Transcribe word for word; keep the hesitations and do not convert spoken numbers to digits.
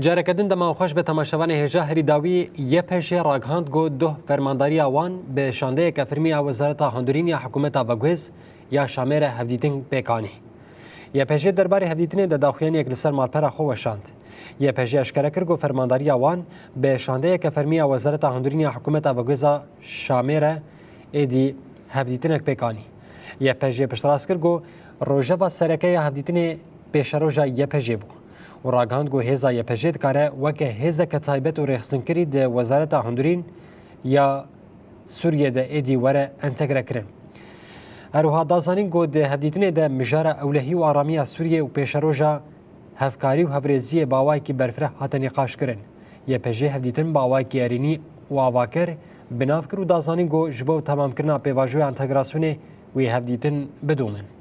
Careke din dema xweş be temaşevanê hêja herî dawî Y P J ragihand ku duh fermandariya wan bi şandeyeke fermî ya Wezareta Hundirîn ya Hikûmeta Veguhêz ya Şamê re hevdîtin pêk anî. Y P J derbarê hevdîtinê de daxuyaniyek li ser malpera xwe weşand. Y P J eşkere kir ku fermandariya wan bi şandeyeke fermî ya Wezareta Hundirîn ya Hikûmeta Veguhêza Şamê re êdî hevdîtinek pêk anî. Y P J piştrast kir ku rojeva sereke ya hevdîtinê pêşeroja Y P J bû û ragihand ku hêza Y P J dikare weke hêzeke taybet û rêxistinkirî di Wezareta Hundirîn ya Sûriyê de êdî were entegrekirin. Her wiha da zanîn ku di hevdîtinê de mijara ewlehî û aramiya Sûriyê û pêşeroja hevkarî û hevrêziyê bi awayekî berfireh hate nîqaşkirin. Y P J hevdîtin bi awayekî erênî û avakir bi nav kir û da zanîn ku ji bo temamkirina pêvajoya entegrasyonê wê hevdîtin bidomin.